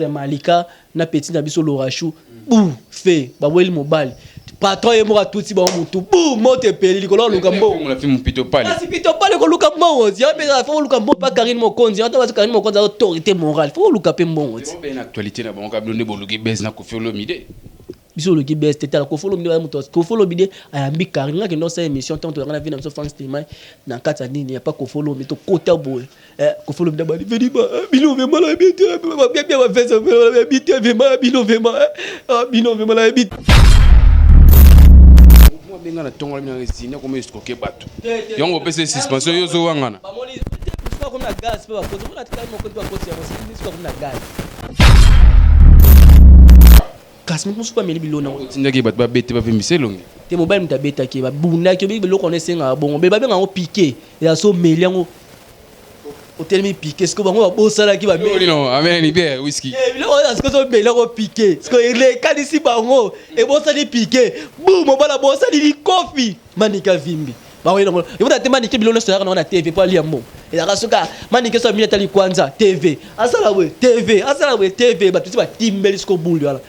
Ya Malika na petit na biso Lorachou bu fe baweli mobali patron ye moko atuti bango mutu bu moto epeli likolo oluka mbongo na film Pito Pale. Kasi Pito Pale koluka mbongo ti ya pesa faut oluka mbongo pa Karine Mokonzi ata bato Karine Mokonzi autorité morale faut oluka pe mbongo ti. Be na actualité na bango kabilo nde boluki buzz na Koffi Olomide. Biso oluki buzz te tala Koffi Olomide moto Koffi Olomide ayambi Karine nga kendo osala émission tant tozalaka na vie na biso Franck Stemay na kati ya nini ya pa Koffi Olomide tokota boye. Eh, Koffi Olomide abandi veni ba bino vraiment nayebi te bien bien bavese nayebi te vraiment bino vraiment bino vraiment nayebi te. Abenga na ntongo na resine akoma escroquer bato yango opesa suspension yo ozowangana. Bamoni bakomi na gaz mpe bakoti mona tikali mokoti bakoti yango soki bakomi na gaz kasi moto mosusu ameli bilona. Otindaki bato babete bavimbisa elongi. Te, mobali moto abetaki, babundaki. Oyebi biloko wana esengaka bongo be babenga yango piqué. Eza so omeli yango otelemi piqué. Sikoyo bango babosanaki. Ameli bière whisky. Biloko wana sikoyo ozomela yango piqué, sikoyo elekanisi bango, ebosani piqué bu mobali abosani likofi Manike avimbi bango ebota te. Manike biloko nyonso eyaka nango na TV mpo alia mbongo. Ezalaka soki Manike so amini atali kwanza TV, asala boye TV, asala boye TV, bato ti batimbeli sikoyo bulu wana.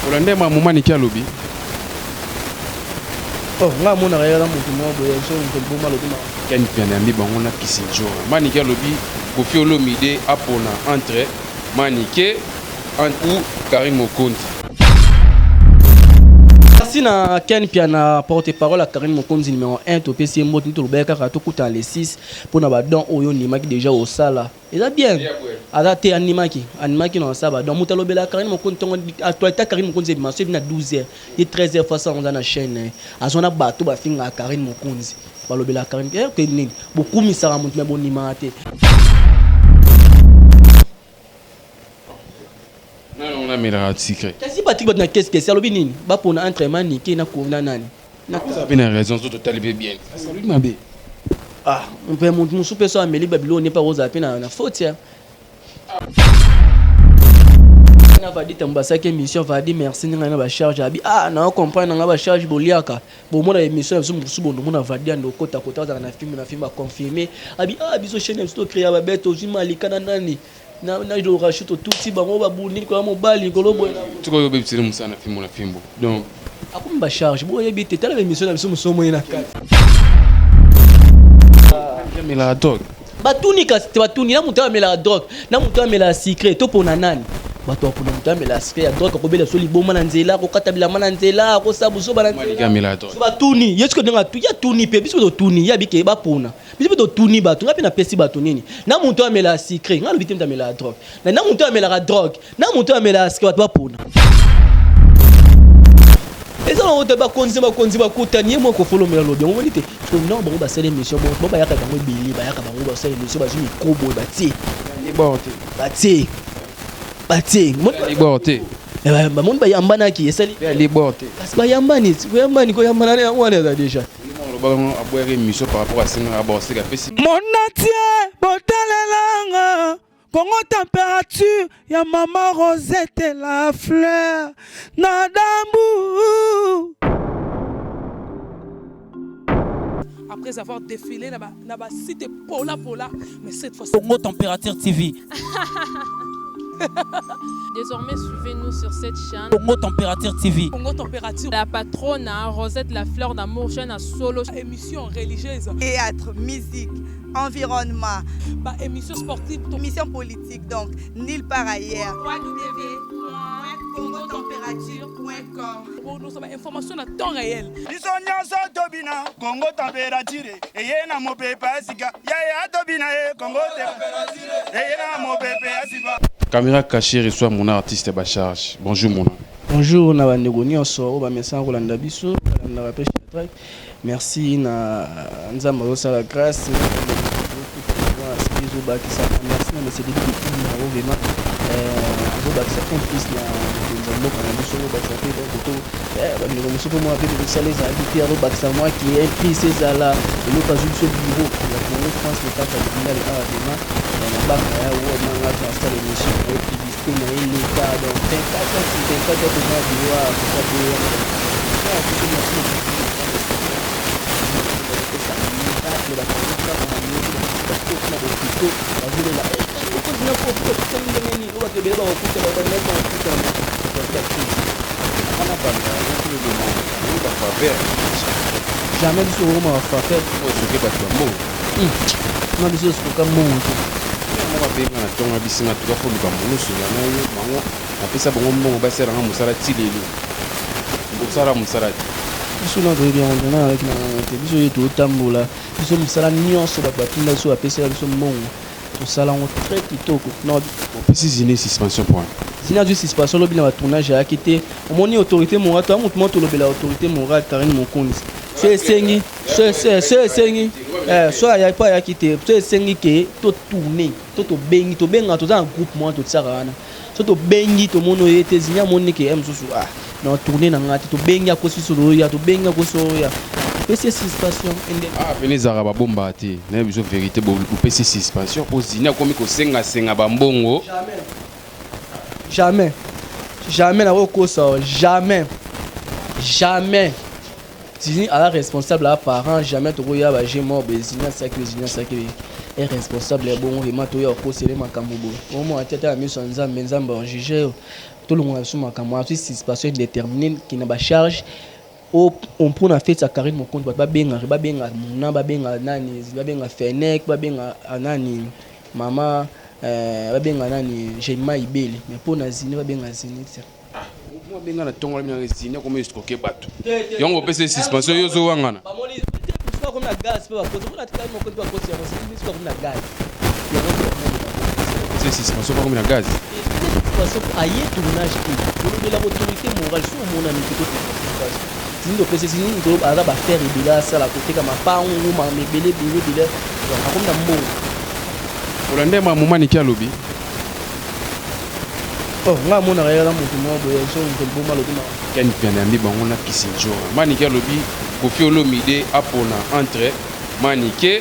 Olande mamu Manike alobi. Oh, nga amonaka ye aza motu moko boye so moto liboma alobi ma. Ken Mpiana yambi bango na Kisinjora. Manike alobi Koffi Olomide apona entre Manike ou Karine Mokonzi. Merci na Ken Piana, porte-parole ya Karine Mokonzi numéro 1. Topesi ye mbote. Tolobaki kaka tokutana le 6 mpona badon oyo ondimaki déjà osala. Eza bien, aza te animaki animaki na osala badon. Moto alobela Karine Mokonzi ntongo, actualité ya Karine Mokonzi ebima so ebi na 12 heures, ye 13 heures fois sango aza na chaîne na ye, azwa na bato bafingaka Karine Mokonzi, balobelaka Karine ke nini, bokumisaka moto me bondimaka te. Nano namelaka sucré. Kasi batiki bato na kesi kesi. Alobi nini? Bapona entre Manike na nani? Oza mpe na raison, so totali mpe bien, alobi mabe. Ah, mpe moto mosusu mpe so ameli babiloko ne mpe akozala mpe na faute ya na Vadi. Ntango basalaki émission, Vadi merci ndenge na bacharge abi. Ah, na comprendre nanga bacharge boliaka bomona émission na biso mosusu bondomona Vadi ando okota kota azalaka na film na film aconfirme abi. Ah, biso chaîne na biso tocréa babete, ozwi Malika na nani na Lorachu, totuti bango babundi likolo ya mobali likolo boye. Soki oyo obebiseli mosala na fimbo na fimbo, donc akomi bacharge boyebi te. Tala émission na biso mosusu omoye na kati. Amelaka drogue. Batuni kasi te, batuni na moto amelaka drogue na moto amelaka sucré, topona nani? Bato bapona moto amelaka sucré. Ya drogue akobela so liboma na nzela, akokata bilamba na nzela, akosala buzoba na Malika amelaka drogue. So batuni ye sikoyo ndenge ya tuni mpe biso totuni ye abike bapona. Biso mpe totuni bato, ngai mpe napesi bato nini na moto amelaka sucré. Ngai alobi te moto amelaka drogue na moto amelaka drogue na moto amelaka sucré, bato bapona. Eza nango te. Bakonzi bakonzi bakutani ye moko Folomela lobi yango moni te. Non, bango basala émission bo bayaka bango ebele, bayaka bango basala émission, bazwi micro boye batie. Libor te. Batie batie. Libor te. Bamoni bayambanaki esali. Libor te. Kasi bayambani koyambani koyambana na yango wana eza déjà. Olobaka aboyaka émission par rapport asengaka boseka apesi. Monatie botalelanga Congo Température ya mama Rosette la fleur na dambu. Après avoir défilé na ba cité Pola Pola, mais cette fois Congo Température TV. Désormais, suivez-nous sur cette chaîne. Congo Température TV. Congo Température. La patronne, hein, Rosette la fleur d'amour, chaîne à solo. Émission religieuse. Théâtre, musique, environnement, Ba émission sportive. Émission politique, donc nulle part ailleurs. www.congotempérature.com. Bon, nous sommes information à temps réel. Biso nyonso tobina Kongo Température eye na mopepe ya sika yaya tobina ye Kongo eye na mopepe ya sika. Caméra cachée reçoit mon artiste Bacharge. Bonjour mon. Bonjour na bandeko nyonso oyo bamesana kolanda biso, balandaka mpe Shadrack. Merci na Nzambe azosala grâce ezobakisama. Merci na monsieur Debi Bitumba oyo vraiment azobakisa un plus na mokonzi ya mboka na biso, azobakisa mpe koto bandeko mosusu mpo mwa mpe mosala ezalaki te, azobakisa mwa ke un plus ezala eloko azwi biso bureau ya Congo France na kati ya Bindale awa. Vraiment na baka ya manga asala émission na ye, publicité na ye leka. Donc 24 heures sur 24 heures toza na bureau awa, toza mpe biso. Merci na miracle. Bato na bahôpitaux bazolela. Ebele bakokuta, bandaki bakokutana ya crise. Wana banda okoloba bafaveur. Jamais biso okoma bafaveur. Soki bato ya mbongo. Na biso sokoka mbongo te. Yango babenga na ntongo ya bisinga tuka foluka monosola na yo bango, napesa bango mbongo, basalanga mosala ti lelo, kosala mosala te. Biso na toyebi yango te, nalaki na yango te. Biso ye totambola, biso mosala nyonso bato batinda biso, bapesela biso mbongo, tosala yango très kitoko. Opesi Zine suspension point. Zine azwi suspension lobi na batournage, ayaki te. Omoni autorité morale, toya motu moko tolobela autorité morale Karine Mokonzi. So esengi, so esengi, so ayaki mpo ayaki te. So esengi ke totourne to tobengi, tobenga, toza na groupe moko totiaka wana. So tobengi, tomoni oye te. Zini amoni ke mosusu, ah, na tourne na ngai te. Tobengi, akosi biso toya, tobengi, akosi oya, topesi ye suspension ende. Ah, pene ezalaka babombaka te, nayebi biso vérité. Bopesi suspension mpo Zini akomi kosengasenga bambongo. Jamais, jamais nakokosa, jamais, jamais. Zini aza responsable, aza parent, jamais tokoya baje moko boye. Zini asalaki, Zini asalaki, e responsable ya bongo. Vraiment toya kokosele makambo boye, omona te, ata na miso ya Nzambe, Nzambe ajuge oyo. Tolongola biso makambo wana. Azwi suspension indéterminée kina bacharge mpona feti ya Karine Mokonzi. Bato babengaka, babenga muna, babenga nani, babenga Fenek, babenga nani, mama, babenga nani, Jema Ibele, mais mpo na Zini babenga Zini te. Abenga na ntongo na Zini akomi escroquer bato, yango opesa suspension, yo ozowangana. Bakomi na gaz mpe bakoti mpona Karine Mokonzi, bakoti yango bakomi na gaz, yango. Opesa suspension, bakomi na gaz. Suspension aye tournage te. Olobelaka autorité morale, so omonani te, suspension zini topesa zini. Aza bafere ebele, asala koteka mapangu, mama ebele ebele ebele, akomi na mbongo. Olande mamaniki alobi. Oh, nga amonaka ye aza motu moko boye, so moto liboma alobi ma. Ken Piana yambi bango na Kisinjora. Manike alobi Kofi Olomide apona entre Manike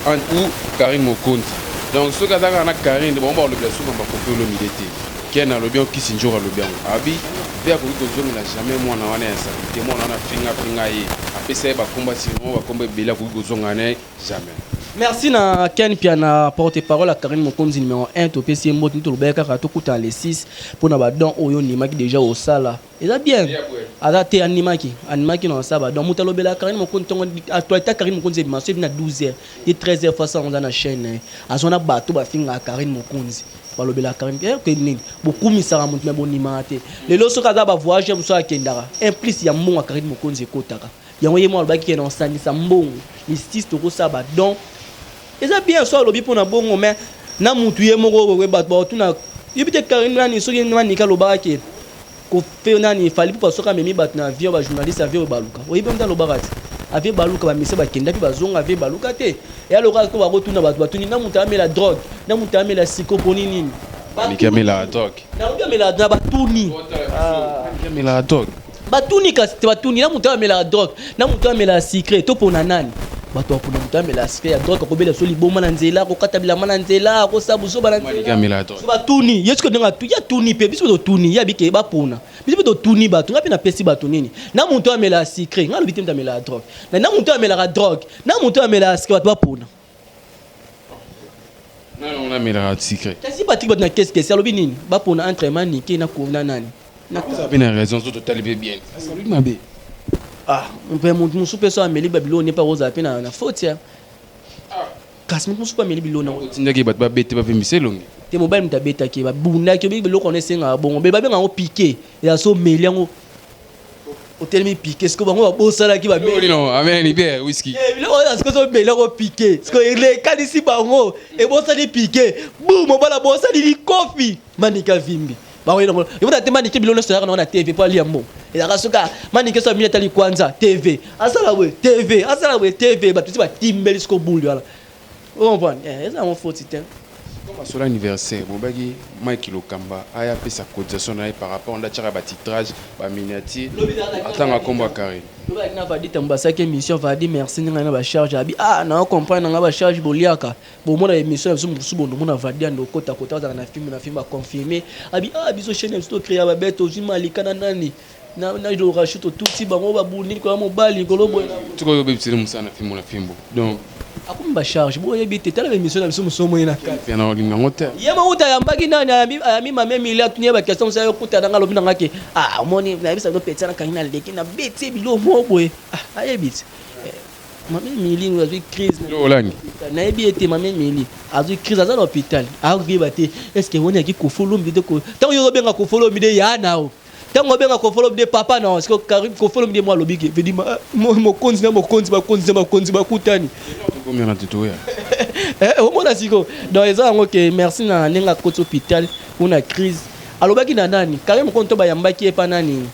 ou Karine Mokonzi. Donc soki aza kaka na Karine, bango balobela suka ba Kofi Olomide te. Ken alobi yango, Kisinjora alobi yango, abi mpe akoki kozongela jamais mwana wana ya sabi te. Mwana wana fingafinga ye, apesa ye bakomba simo, bakomba ebele, akoki kozonga na ye jamais. Merci na Ken Piana, porte-parole ya Karine Mokonzi numéro 1. Topesi ye mbote. Tolobaki kaka tokutana le 6 mpona badon oyo ondimaki déjà osala, eza bien. Aza te, andimaki, andimaki na osala badon. Moto alobela Karine Mokonzi ntongo, actualité ya Karine Mokonzi ebima so ebi na 12 heures ye 13 heures fasa oza na chaîne na ye, azwa na bato bafingaka Karine Mokonzi, balobela Karine ke nini. Bokumisaka moto me bondimaka te. Lelo soki aza bavoyage mosusu akendaka, un plus ya mbongo ya Karine Mokonzi ekotaka. Yango ye moko alobaki ke na osangisa mbongo, le 6 tokosala badon, eza bien. So alobi mpona bongo, mais na mutu ye moko oyo bato baotuna yebi te Karine nani. Soki Manika alobaka ke kofe nani Fally Ipupa, soki amemi bato na avion, bajournaliste, avion oyo baluka, oyebi nde alobaka te avion baluka, bamisa bakenda mpe bazonga, avion baluka te. Eya lokola ko bakotuna bato, batuni na moto amela drogue, na moto amela siko poni nini. Manike amela drogue. Nalobi amela na batuni. Manike amela drogue. Batuni kasi te, batuni na moto amelaka drogue, na moto amelaka sucré, to mpona nani bato bapona? Moto amelaka sucré ya drogue akobela so liboma na nzela, akokata bilamba na nzela, akosala buzoba na Manike amela drogue. So batuni ye sikoyo ndenge ye atuni mpe biso mpe totuni ye, abike bapona. Biso mpe totuni bato, ngai mpe napesi bato nini, na moto amelaka sucré. Ngai alobi te moto amelaka drogue, na moto amelaka drogue, na moto amelaka sucré, bato bapona. Nani ngo amelaka sucré? Kasi batiki bato na kesi alobi nini, bapona entre Manike na nani. Oza mpe na raison, so totali mpe bien, alobi mabe. Ah, mpe moto mosusu mpe so ameli babiloko ne mpe akozala mpe na faute ya, kasi moto mosusu mpe ameli biloko na. Otindaki bato babete, bavembisa elongi. Te, mobali moto abetaki, babundaki. Oyebi biloko wana esengaka bongo, be babenga yango piqué. Eza so omeli yango, otelemi piqué. Sikoyo bango babosalaki. Ameli bière, whisky. Biloko oyo sikoyo so omeli yango piqué, sikoyo elekanisi bango, ebosani piqué bu mobali abosani likofi, Manika vimbi bango ebota te. Manike biloko nyonso ezalaka nango na TV mpo alia mbongo. Ezalaka soki Manike so amini atali kwanza TV, asala boye TV, asala boye TV, bato ti batimbeli siko buli wana, ocomprendre? Eza yango foti te. Masolo anniversaire, bobaki Mike Lokamba aya apesa cotisation na ye par rapport nde atiaka batitrage, baminiature, atanga nkombo ya Karine. Lobaki na Vadi ntango basalaki émission. Vadi, merci ndenge na bacharge abi, ah, na comprendre nanga bacharge boliaka, bomona émission na biso mosusu, bondomona Vadi ando okota kota, azalaka na film na film, baconfirme abi, ah, biso chaîne na biso tocréa babete, ozwi Malika na nani. Na na Jorachu totuti bango babundi likolo ya mobali likolo boye na boye. Tika oyo obebiseli mosala na fimbo na fimbo donc. Akomi ba charge bo yebi te tala ba emission na biso mosusu omoni na kati. Mpiana olinga yango te. Ye moko kutu ayambaki nani ayambi ayambi mamie Emilie atuni ye ba question mosusu aye okuta na nga alobi na nga ke ah omoni nayebisa bino petit wana akangi na leki na beti ye biloko moko boye ah ayebi te Mamie Emilie azui crise na Olangi. Nayebi ye te Mamie Emilie azui crise aza na hopital akoyeba te est ce que wani ayaki Koffi Olomide ko tango yo ozo benga Koffi Olomide ya nao Tango abenga Koffi Olomide papa na siko Karim Koffi Olomide moi alobi ke veut dire mokonzi na mokonzi bakonzi na bakonzi bakutani. Tokomi na tutoya. Eh omona siko donc eza yango ke merci na ndenge akoti hôpital pona crise alobaki na nani Karim Mokonzi to bayambaki ye epa nani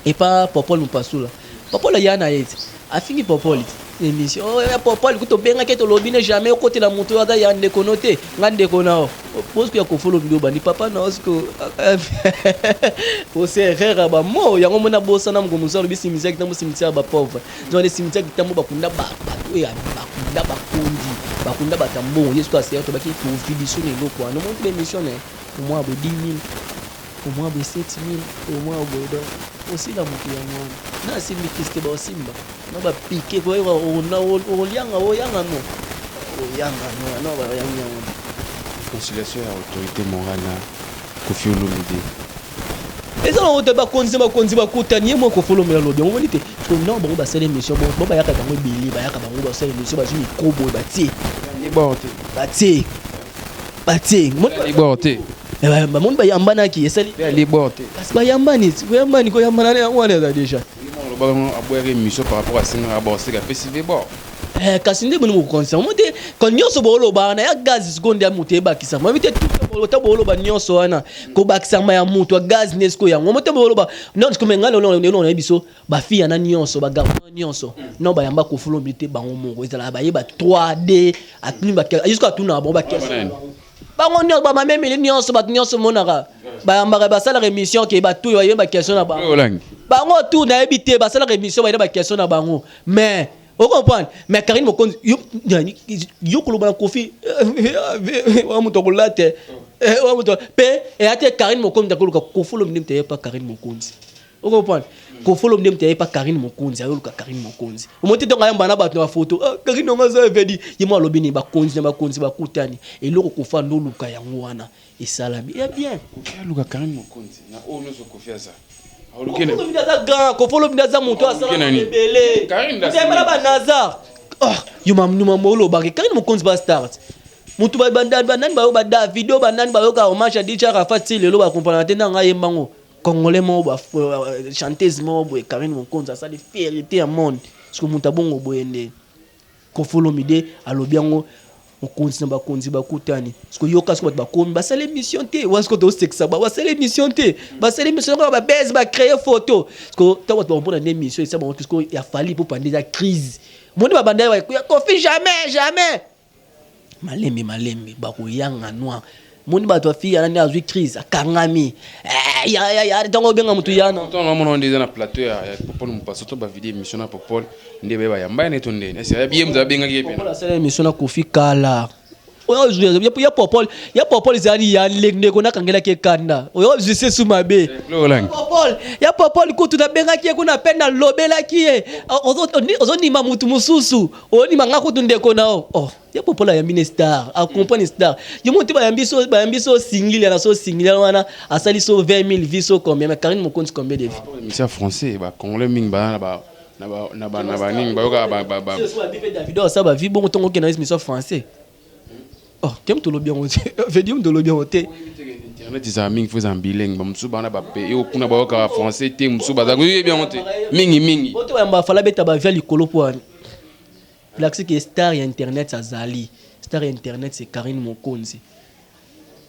epa Popol Mupasula Popol aya na ye ti afingi Popol ti emission oh ya Popol kutu obengaki ye tolobi ne jamais okotela moto oyo aza ya ndeko no te nga ndeko na yo bosiko ya Koffi Olomide obandi papa na yo siko ose erreur ya ba mots yango mona bosana mokolo mosusu alobi cimetière kitambo cimetière ya ba pauvre donc le cimetière kitambo bakunda bato oyo bakunda bakonzi bakunda bato ya mbongo ye siko aseyaki tobaki tovidiso na eloko wana omoni te ba émission na ye omwa boye 10 000 Au moins boye 7000 au moins boye donc osila mutu yango wana na asimbi kisi te baosimba na ba pique ko olianga oyanga no oyanga no na bayangi yango. Reconciliation ya autorite morale na Koffi Olomide. Eza nango te bakonzi na bakonzi bakutani ye moko Koffi Olomide alobi yango omoni te non bango basali emission bo bayaka bango ebele bayaka bango basala emission bazwi micro boye batie batie batie libor te eh, bamoni bayambanaki esali libor te kasi bayambani koyambani koyambana na yango wana eza deja olobaka aboyaka émission par rapport asengaka boseka apesi ve bor eh, kasi nde boni mokokanisa yango te kon nyonso boolobaka na ya gaz sikoyo nde ya moto ebakisama oyebi te ata booloba nyonso wana kobakisama ya moto ya gaz nde sikoyo yango mote booloba non sikoyo me ngai lelo nayebi biso Ba fille ana nionso ba garçon nionso non bayamba Koffi Olomide te bango moko ezalaka bayeba 3D atuni ba jusqu'à atuna bango ba question bango nionso ba mame mili nionso bato nionso monaka bayambaka basalaka émission ke bato oyo bayeba ba question na bango bango tout nayebi te basalaka émission bayeba ba question na bango mais o comprendre mais Karine Mokonzi yo yo koloba na Koffi wa moto akolate wa moto pe eya te Karine Mokonzi akoluka Koffi Olomide moto ayepa Karine Mokonzi O comprendre? Koffi Olomide mutu aye pa Carine Mokonzi, ayo luka Carine Mokonzi. Omoni te tango ayamba na batu na ba photo, ah Carine yango aza evedi. Ye moko alobi nini? Bakonzi na bakonzi bakutani. Eloko Koffi ando luka yango wana esalami. Ya bien. Koffi aluka Carine Mokonzi na oyo nionso Koffi aza. Koffi Olomide aza grand, Koffi Olomide aza mutu asala makambo ebele. Mutu ayamba na ba Nazar. Oh, yo mambo olobaka Carine Mokonzi ba stars. Mutu ba nani bayo ba Davido ba nani bayoka hommage ya DJ Arafat ti lelo ba comprendre te ndanga ayemba ngo. Congolais moko ba chanteuse moko boye Carine Mokonzi asali fierite ya monde siko moto abongo boye nde Koffi Olomide alobi yango mokonzi na bakonzi bakutani siko yoka siko bato bakomi basali emission te wana siko tosekisa ba basali emission te basali emission kaka ba buzz ba créer photo siko ntango bato bakomona nde emission esa bango siko ya Fally Ipupa nde eza crise moni babanda Koffi jamais jamais Malembe malembe bakoyanga noix. Moni bato ya fille yana nde azwi crise akangami. Eh, ya ya ya ntango obenga moto yana. Ntango namona wana eza na plateau ya ya Popol Mupaso to ba video émission na Popol nde baye bayamba ye ne to nde. Ese ya biye moto abengaki ye pena. Popol asala émission na Koffi kala. Oyo azwi ya Popol, ya Popol ezali ya ndeko nakangelaki ye kanda. Oyo azwi sesu mabe. Popol, ya Popol kutu nabengaki ye kuna pe nalobelaki ye. Ozondima moto mosusu. Ondima nga kutu ndeko na yo. Oh, ya Popol ayambi ne star, a comprendre star. Yo moto bayambi so bayambi so singilia na so singilia wana asali so 20000 vues so combien mais Carine Mokonzi combien de vues? Émission français ba congolais mingi ba na ba na ba na ba na ba nini bayoka ba ba ba. Davido asala ba vues bongo tongo okenda émission français. Oh, kem tolobi yango te. Veut dire tolobi yango te. Internet ezala mingi fo ezala bilingue ba mosusu bana ba pays oyo kuna bayokaka français te mosusu baza koyebi yango te mingi mingi. Boto bayamba fala beta ba via likolo po wana. Lakisi ke star ya internet azali. Star ya internet c'est Carine Mokonzi.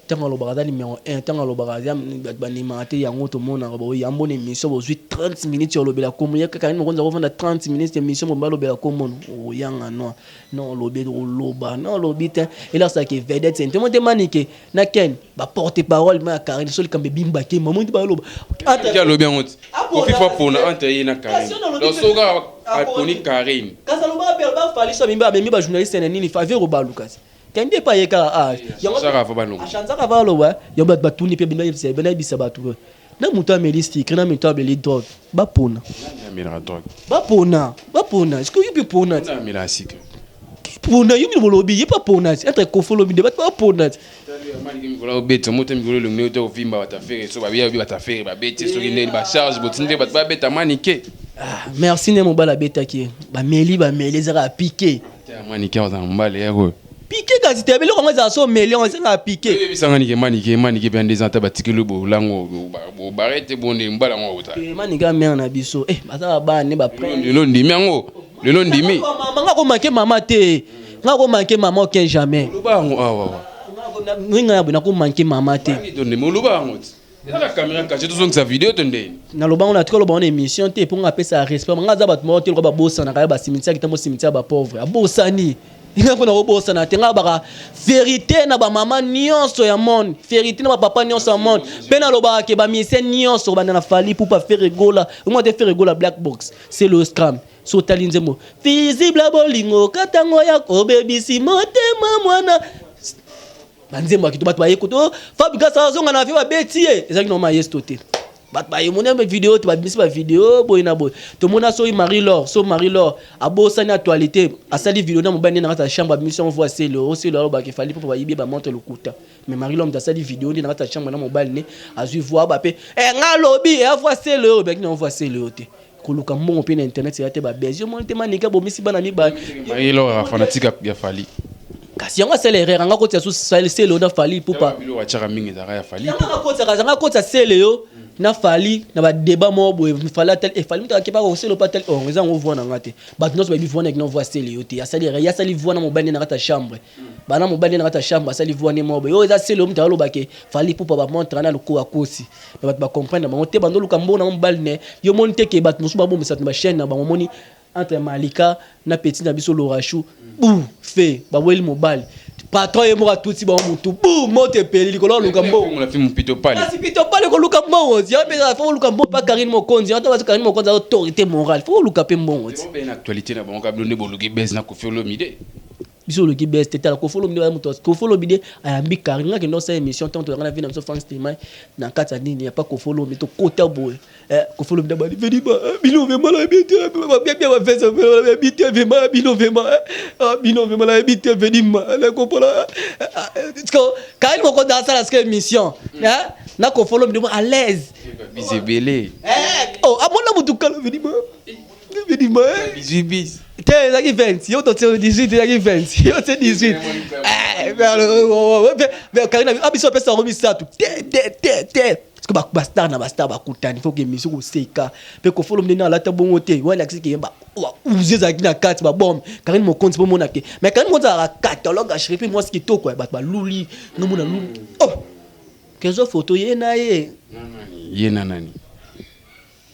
Tango alobaka aza numero 1, tango alobaka aza bato bandimaka te yango tomonaka bo yambo na emission bozui 30 minutes ya olobela kombo ye Carine Mokonzi akovanda 30 minutes emission mobimba alobela kombo no oyanga noa. Non olobi oloba non olobi te elakisaka ke vedette te te manike na ken ba porte parole ma ya Carine so likambo ebimbaki maman te baloba entre alobi yango ti Koffi fa pona entre ye na Carine donc soki aponi Carine kasi alobaka pe aloba Fally so amemi amemi ba journaliste na nini faveur obaluka ti kende epa ye kaka ah yango achanzaka ava aloba yango bato batuni pe bino yebisa bino yebisa bato. Na moto ameli sucre, na moto ameli drogue, bapona. Nani amelaka drogue? Bapona, bapona. Sikoyo yo mpe pona ti. Nani amelaka sucre? Pona yo mino bolobi ye pa pona ti entre Koffi Olomide bato bapona ti. Manike mikolo obeta moto mikolo elongi nayo te ovimba bato afere so babiya babi bato afere babeti soki ndeni ba charge botindi bato babeta manike. Ah, merci nde mobali abetaki ye bameli bameli ezaka pike. Manike azala mobali ya oyo. Pike kasi te biloko yango ezala so omeli yango ezanga pike. Oyebisanga nike manike manike mpe nde eza ata batikeli bolango bobare te bonde mobali yango auta. Manike amere na biso eh baza bana ne ba lelo ndimi yango lelo ndimi. Mama nga ko manquer mama te. Nga ko manquer mama aucun jamais. Oloba yango awa. Nga na ko manquer mama te. Oloba yango ti. Ezaka caméra cachée tozongisa video to ndeni. Naloba ngo na tika loba ngo na émission te mpo nga apesa respect nga aza bato moko te lokola babosanaka ya bacimetière kitambo cimetière ba pauvre abosani nga mpo na kobosana te nga baka vérité na bamama nyonso ya monde, vérité na bapapa nyonso ya monde, mpe nalobaka ke bamisien nyonso kobanda na Fally Pupa, Ferre Gola, omwa te Ferre Gola Black Box, c'est le scram. So otali nzembo visible bolingo katango ya kobebisi motema mwana banzembo ya kito bato baye koto Fabregas azonga na vie babeti ye ezalaki normal yesto te bato bayemoni ba video te babimisi ba video boye na boye tomona soki Marie Laure so Marie Laure abosani actualité asali video na mobali nde na kati ya chambre abimisi yango voi selo oselo alobaka efali mpo bayibi ye bamontre lokuta mais Marie Laure moto asali video nde na kati ya chambre na mobali ne azwi voi ba mpe nga alobi eya voi selo oyo obaki na voi selo oyo te koluka mbongo mpe na internet eya te babezi omoni te Manike abomisi bana mibale. Marie Laure fanatique ya Fally. Kasi yango asala erreur anga kotia su sele na Fally Ipupa. Biloko atiaka mingi ezalaka ya Fally. Yango akotaka yanga akotisa sele yo na Fally na ba débat moko boye Fally atali eh Fally mutu akepa ko sele pa atali oh eza ngo voix na nga te. Bato nyonso bayebi voix na kino voix sele yo te. Asali erreur asali voix na mobali na kati ya chambre. Bana mobali na kati ya chambre asali voix ne moko boye. Oyo eza sele yo mutu aloba ke Fally Ipupa ba montre na lokola kosi. Mais bato ba comprendre bango te bando luka mbongo na mobali ne yo moni te ke bato mosusu babomisa na ba chaîne na bango moni entre Malika na petit na biso Lorachou bu fe babweli mobali patron ye moko atuti bango mutu bu moto epeli likolo aluka mbongo kasi pito pale koluka mbongo ti yape fo koluka mbongo pa Karine Mokonzi ata basi Karine Mokonzi autorité morale fo koluka mpe mbongo ti na actualité na bango kabilo nde boluki buzz na Koffi Olomide biso oluki buzz te tala Koffi Olomide moto Koffi Olomide ayambi Karine nga kende osala émission ntango tozalaka na vie na biso Frank Stemay na kati ya nini ya pa Koffi Olomide tokota boye Koffi Olomide abandi veni bino vraiment nayebi te bien bien bavese nayebi te vraiment bino vraiment bino vraiment nayebi te veni nakopola Karine Mokonzi asala sika émission na Koffi Olomide à l'aise bis ebele oh amona motu kala veni veni 18 bis te ezalaki 20 yo totie 18 ezalaki 20 yo tie 18 Karine biso apesa yango misato te te te te parce que bastar na bastar bakutani faut que émission koseka mpe Koffi Olomide nde alata bongo te wana elakisi ke bauze ezalaki na kati babombe Karine Mokonzi mpo mona ke mais Karine Mokonzi azalaka catalogue asheri mpe mwasi kitoko bato baluli nomona luli oh kezwa photo ye na ye ye na nani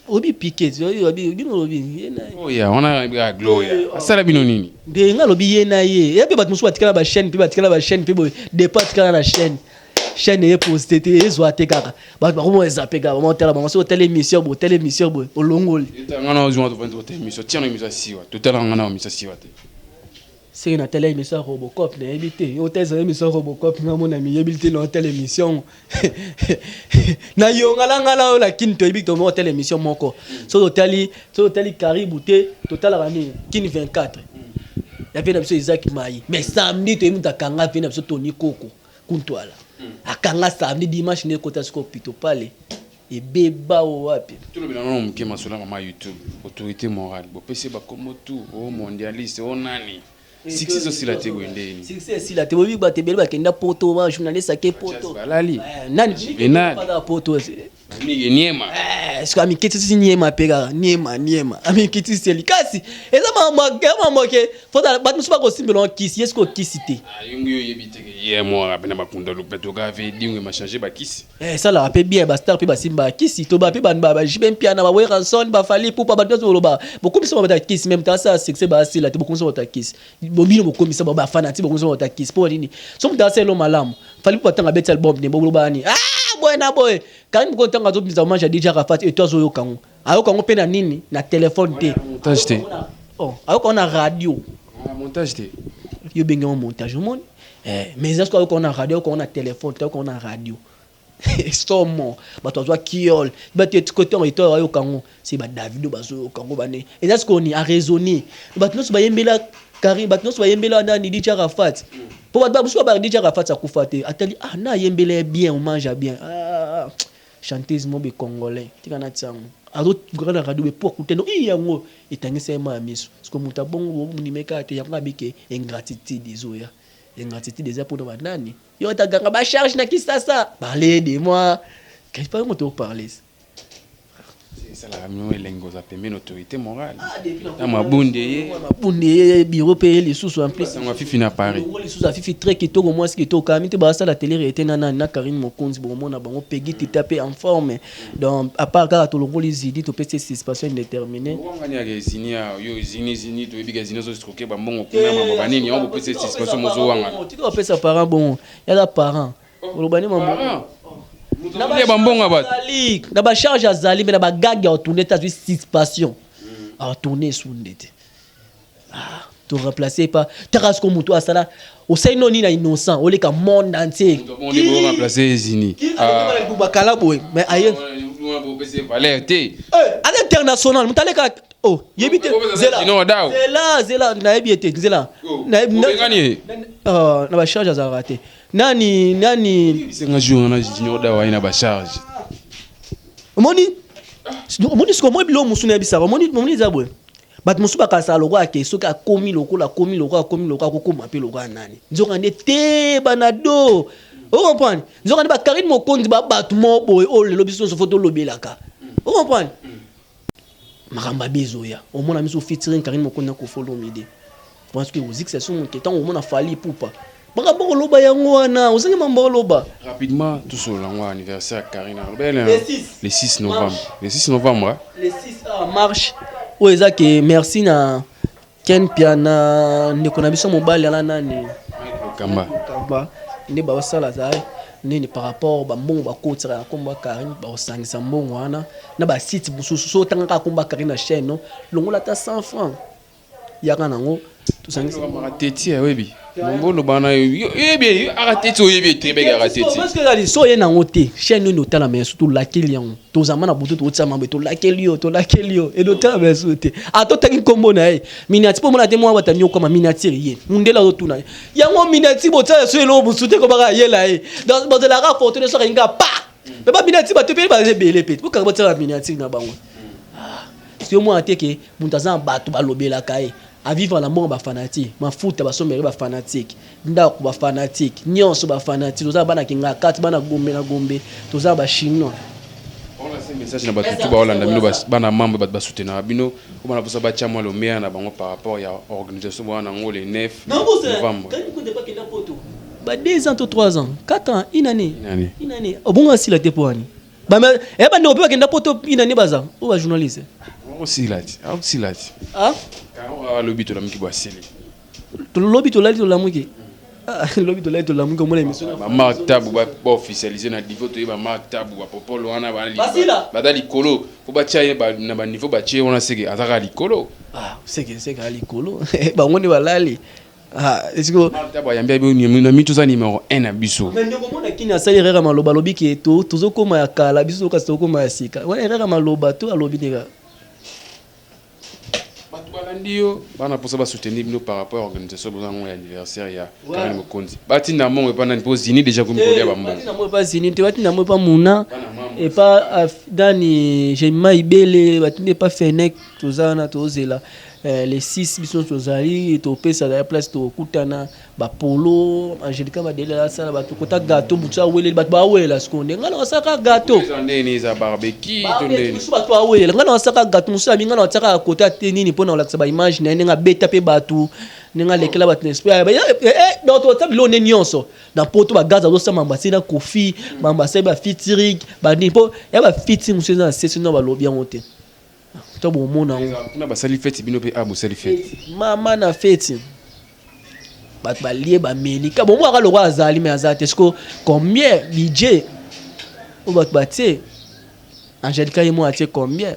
obi pike bino olobi ye na ye oya wana ya Gloria asala bino nini nde nga alobi ye na ye ya mpe bato mosusu batikala bachaîne mpe batikala bachaîne mpe boye depa atikala na chaîne chaîne eye poste te ezwa te kaka bato bakomona ezape kaka bamotala bango soki otala émission boye otala émission boye olongoli nga na ozwa tofandi émission tia na émission siwa totala nga na émission siwa te Seke natala émission ya Robocop nayebi te otala émission ya Robocop nga mona miyebi te na otala émission na yongala ngala oyo na kini toyebi tomo otala émission moko soki otali soki otali karibu te totalaka nini kini 24 ya vie na biso Isaac Mai mais samedi toyebi moto akanga vie na biso Tony Koko Kuntwala akanga samedi dimanche nde ekota sikoyo pito pale ebeba o wapi. Tolobela nano moke masolo ya mama YouTube autorité morale bopesi bakombo tu o mondialiste o nani succès ezosila te boye ndeni succès esila te boyebi bato ebele bakenda poto ba journaliste ake poto balali nani Juvenal. poto Mige niema soki amikitisi niema mpe kaka niema niema amikitiseli kasi eza mambo ke bato mosusu bakosimbela kisi ye soki okisi te yongi oyebi te ke ye moko apena bakunda lopeto kaka ve dingo emachange bakisi esalaka mpe bien bastar mpe basimbaka kisi to mpe bajibe mpiana baweranson bafally pupa bato nyonso boloba bokomisa bato ya kisi meme tasala succès baasila te bokomisa bato ya kisi bobino bokomisa bao bafana ti bokomisa bato ya kisi mpo nini so moto asala elo malamu Fally Pupa ntango abeti album ne boloba nini ah boye na boye Karine Moko ntango azobimisa hommage ya DJ Arafat eto azoyoka yango ayoka yango mpe na nini na telefone te montage te oh ayoka yango na radio montage te yo bengi yango montage omoni mais eza soki ayoka yango na radio ayoka yango na telefone te ayoka yango na radio. Somo bato bazwa kiol bato kote yango eto bayoka yango se ba Davido bazoyoka yango bane eza sikoyo ni araisonner. Bato nyonso bayembela Karine, bato nyonso bayembela nani, DJ Arafat, po bato mosusu babaka DJ Arafat akufa te. Atali, ah, na ayembela ye bien, hommage ya bien. Ah, chanteuse mobe congolais tika na tiango azokaka na radio be po akutani i yango etangisa ye mai ya miso. Siko moto abongo bomondima kaka te. Yango abike ingratitude ezoya, ingratitude eza mpona banani. Yo otaganga bacharge na Kisasa, parler de moi quelque part moto oparle. Esalaka bino elengi kozala pembeni autorité morale na mabunde ye? Mabunde ye, bureau mpe ye lisusu en plus. Sango afifi na Paris. Longo lisusu afifi très kitoko, mwasi kitoko kami te. Basala télé réalité na nani, na Karine Mokonzi. Bokomona bango Pegi Tita mpe en forme. Donc à part kaka tolongoli Zidi, topesi suspension indéterminée. Wangani yaka ezini ya yo, ezini ezini, toyebi ka ezini ozoescroquer bambongo kuna, mambo banini yango bopesi suspension, mozowangana. Tika bapesa parent bongo, yaza parent oloba nde mambo. Parent moto bambongo ya bato. Azali na bacharge, azali me na bagage ya otourne te. Azwi suspension, atourne esunde te. Ah, toremplace pa taka siko moto asala osali no nini na innocent oleka monde entier. Bongo boremplace ezini? Bakala boye, mais aye. Bopesi valeur te. Aza international, moto aleka, oh, yebi te. Zela. Zino dao. Zela, zela, nayebi ye te, zela. Obengani ye? Ah, na bacharge azalaka te. Nani nani? Bisenga jour wana Junior Dao aye na bacharge. Omoni sikoyo, omoni biloko mosusu nayebisaka. Omoni eza boye, bato mosusu bakasaka lokola ke soki akomi lokola akomi lokola akomi lokola akokoma mpe lokola nani. Nzoka nde te, banado ocomprendre. Nzoka nde bakarine Mokonzi, ba bato moko boye oyo lelo biso nyonso fo tolobelaka, ocomprendre makambo abe ezoya. Omona miso featuring Karine Mokonzi na Koffi Olomide, parce que ozikisa so moke ntango omona Fally Ipupa, makambo koloba yango wana ozangi mambo oloba. Rapidement, tosolola yango anniversaire ya Karine. Alobele. Le 6. Le 6 novembre, le 6 novembre, hein? Le 6, ah, marche oyo eza ke merci na Ken Pia na ndeko na biso mobali ala nani. Kamba. Kamba nde baosala za nini par rapport bambongo bakotisaka na nkombo ya Karine. Baosangisa mbongo wana na basite mosusu. So otanga kaka nkombo ya Karine na chaîne, no longola ata 100 francs, yaka nango tosangisa. Akateti, oyebi mboloba na yo, oyebi akateti, oyebi etrebeke akateti. Parce que ezali so oye nango te, chaîne oyo otalama ya so tolakeli yango, tozama na butu, tokotisama boye, tolakeli yo, tolakeli yo, elo otalama ya so te. Ata otangi nkombo na ye miniature mpo omona te. Mwa bata nyokama miniature ye mundele azotuna ye yango miniature botiala so eloko mosusu te, kobaka ayela ye. Donc bazelaka fortune soki alinga pa me baminiature bato mpe baza ebele mpe bokaka botiala baminiature na bango. Si omona te ke moto aza na bato balobelaka ye, avivre na mbongo bafanatike, mafuta basombelaki bafanatike, ndako bafanatike, nyonso bafanatike. Toza na bana kinga kati, bana Gombe na Gombe, toza na bachinois. Olase message na bato tu baolanda bino, bana membre, bato basoutenaka bino po bana mposa batya mwa lomea na bango par rapport ya organisation bwana nango le 9 novembre. Ba 2 ans to 3 ans, 4 ans, une année. Une année. Une année obongo asila te po wani bandeko mpe bakenda poto une année, baza oyo bajournaliste. Osila ti, aosila ti. Ah? Alobi tolamuki bo asili. Lobi tolali tolamuki. Ah, lobi tolali tolamuki, omona émission. Bamark Tabu baofficialise na niveau, toyeba Mark Tabu, bapopolo wana. Basila. Baza likolo po batia ye na baniveau batie wana, seke aza kaka likolo. Ah, seke seke likolo, bango nde balali. Ah, esiko. Mark Tabu ayambi abi na mitu, oza numéro 1 na biso. Mais ndeko, mona kini asali erreur ya maloba. Alobi ke tozokóma ya kala, biso kasi tokóma ya sika. Wana erreur ya maloba to alobi ndeka. Bato balandi yo, bana mposa basoutenir bino par rapport ya organisation boza yango ya anniversaire ya Karine Mokonzi, batinda mbongo epa nani? Mpo zini déjà komi kolia bambongo. Batinda mo epa zini te, batinda mo epa muna, epa nani, Jemima Ibele, batinda epa Fenek. Toza wana, tozela le 6, biso tozali topesa ya place, tokutana bapolo Angélika Badele asala bato kota gâteau, motu aweleli bato bawelela. Sikoyo nde ngai na wasalaka gâteau. Eza ndeni, eza barbecue to ndeni? Mosusu bato awelela, ngai na wasalaka gâteau. Mosusu abi ngai na watiaka kota te nini mpona kolakisa baimage na ye ndenge abeta mpe bato, ndenge alekela bato na esprit. Donc totia biloko nde nyonso na poto, bagaz azosala mambo asali na Kofi, mambo asali bafeaturing banini, mpo ya bafeaturing mosusu eza na sesi no balobi yango te to bomona yango. Kuna basali feti, bino mpe a bosali feti. Mama na feti, bato balie, bameli ka bomwaka lokola azali me aza te. Siko combien budget oyo bato batie? Angélika ye mo atie combien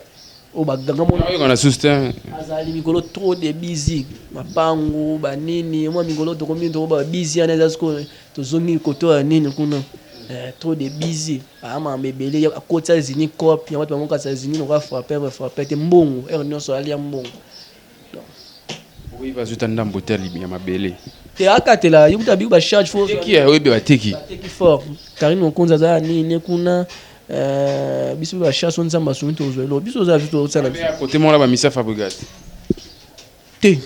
oyo baganga mona? Oyoka na susu te. Azali mikolo trop de busy, mapangu banini mwa mikolo tokomi toko babusy wana eza. Sikoyo tozongi koto ya nini kuna. Trop de busy, ayamaka ebele, akotisa zini cop yango, bato bamokasa zini lokola frappeur, frappeur te, mbongo heure nyonso alia mbongo. Oyo bazwita ndambo te ya mabele. Te, akatela ye kuta biku bacharge fo. Teki ya oyebi bateki. Bateki fort. Karine Mokonzi aza ya nini kuna, biso mpe bacharge so Nzambe asungi, tozwa eloko. Biso oza, biso tosala. Kote moko na bamisia Fabregas. Te.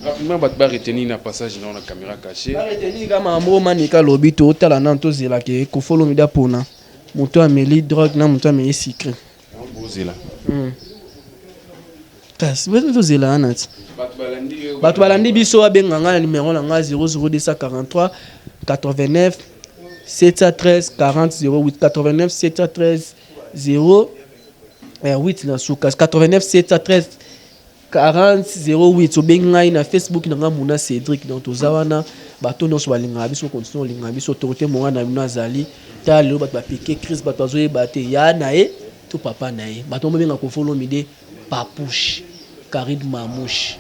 Rapidement, bato baretenir na passage nao na caméra cachée. Baretenir kaka makambo oyo Manika alobi. Totala nano, tozelaka Koffi Olomide mpona moto ameli drogue na moto ameli sucré. Bozela. Kasi tozela wana ti. Bato balandi yo. Bato balandi biso, babenga ngai na numéro na ngai 00243 89 713 40 08, 89 713 0 8 na suka, 89 713 40 08. Obengi ngai na Facebook na ngai, Muna Cédric. Donc toza wana, bato nyonso balingaka biso, continue olingaka biso. Autorité morale na bino azali. Tala lelo bato bapike crise, bato bazoyeba te ya na ye to papa na ye. Bato babenga Koffi Olomide Papouche, Karine Mamouche,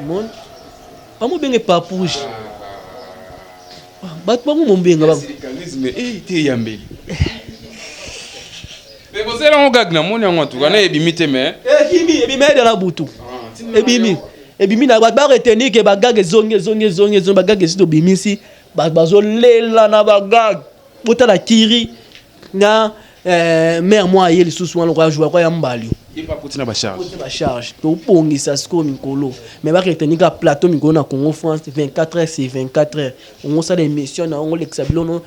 mon bamobenge Papouche, bato bango mobenga. Charisme te, eyambeli mais bozela yango gag. Namoni yango antuka na ebimi te, mais Ebimi, ebimi edela butu, ebimi, ebimi na bato baretenir ke bagag ezongi, ezongi, ezongi, ezongi. Bagag esi tobimisi, bato bazolela na bagag. Botala kiri na mare mwa aye lisusu wana lokola jour kwa ya mbali. Ye mpe akoti na bacharge. Bacharge tobongisa sikoyo mikolo, mais baretenir kaka plateau mikolo na Congo France 24 heures sur 24 heures. Ongosala émission na ongo, olekisa bilono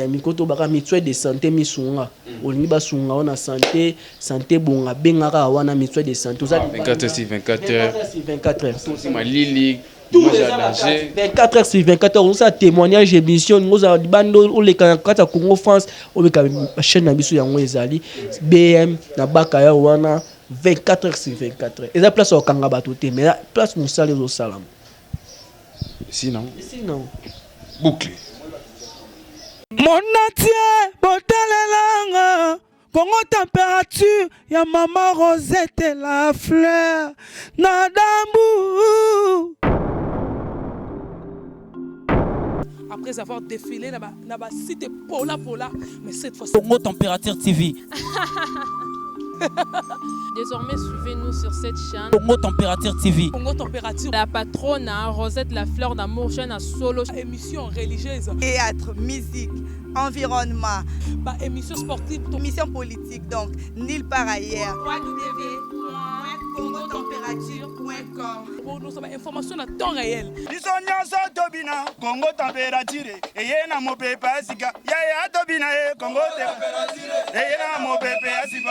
mikolo tobaka mutuelle de santé misunga. Olingi basunga o na santé, santé bonga, bengaka wana mutuelle de santé. Oza 24 heures sur 24 heures. Sur 24 heures. Malili. Tout eza na kati, 24 heures sur 24 heures. Ozosala témoignage, émission, olingi ozala libanda, oleka na kati ya Congo France, oleka chaîne na biso, yango ezali BM na baka ya wana 24 heures sur 24 heures. Eza place ya kokanga bato te, mais place mosala ezosalama. Sinon. Sinon. Boucle. Monde entier botalelanga Kongo température ya mama Rosette la fleur na dambu. Après avoir défilé na ba site pola pola, mais cette fois Congo Température TV. Désormais, suivez-nous sur cette chaîne. Congo Température TV. Congo Température. La patronne, hein, Rosette la fleur d'amour, chaîne à solo. Émission religieuse. Théâtre, musique, environnement, ba émission sportive, émission politique, donc nulle part ailleurs. www.congotempérature.com. Nous sommes information à temps réel. Biso nyonso tobina Kongo température eye na mopepe ya sika. Yaya, tobina ye Kongo eye na mopepe ya sika.